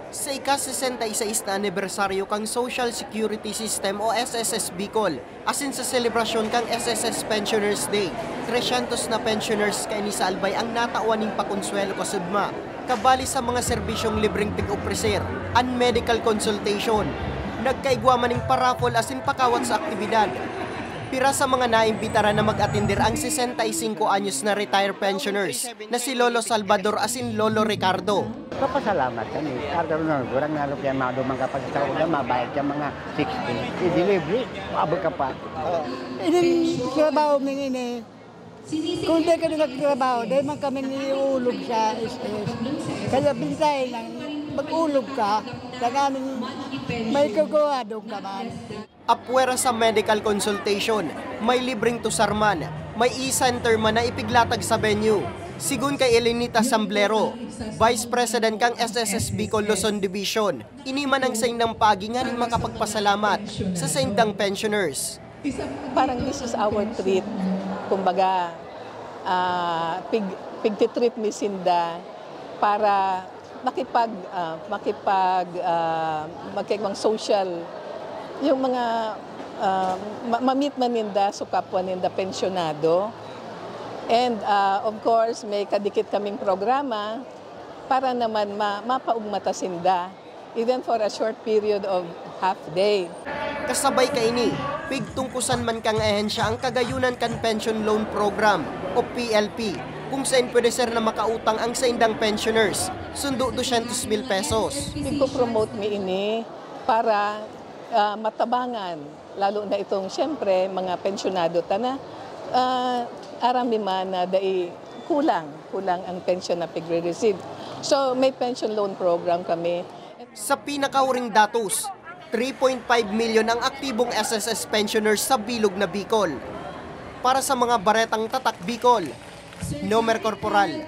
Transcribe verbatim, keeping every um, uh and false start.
Sa ika-sesenta y seis na anibersaryo kan Social Security System o S S S Bicol, asin sa selebrasyon kan S S S Pensioners Day, tresyentos na pensioners kaini sa Albay ang natawan nin pakonsuwelo kasudma, kabali sa mga serbisyong libreng pig-opreser, an medical consultation. Nagkaigwa man nin pa-raffle asin pakawat sa aktibidad. Pira sa mga naimbitaran na mag-atender ang sesenta y singko anyos na retired pensioners na si Lolo Salvador asin Lolo Ricardo. Papasalamat kami. Karga ron na, kurang na rupiya, madumang ka pa sa ulam, mabayad ka mga sixty. I-delivery, maabot ka pa. Ini trabaho ming ini. Kung di kami nagtrabaho, di man kami iulog sa S S. Kaya bintay nang mag-ulog ka, sa aming may kukuha doon ka man. Apwera sa medical consultation, may libreng tusar man, may e-center man na ipiglatag sa venue. Sigon kay Elenita Samblero, Vice President kan S S S Bicol Luzon Division, ini man ang saindang paagi nganing makapagpasalamat sa saindang pensioners. Parang this is our treat. Kumbaga, ah, pig-, pigtitreat mi sinda para makipag-, ah, makipag-, ah, magkaigwang social, yung mga, ah, ma-, ma-meet man ninda, so kapwa ninda pensyonado. And, ah, of course, may kadikit kaming programa para naman ma-, mapaugma ta sinda, even for a short period of half day. Kasabay kaini, pigtungkusan man kan ahensya ang kagayunan kan Pension Loan Program o P L P, kung saen pwede ser na makautang ang saindang pensioners, sundo dosyentos mil pesos. Igpo-promote mi ini para, ah, matabangan, lalo na itong, siyempre, mga pensyonado ta na, ah, aram mi man na dai kulang, kulang ang pensyon na pigre-receive. So, may pension loan program kami. Sa pinakahuring datos, three point five milyon ang aktibong S S S pensioners sa bilog na Bicol. Para sa mga baretang Tatak Bicol, Nomer Corporal.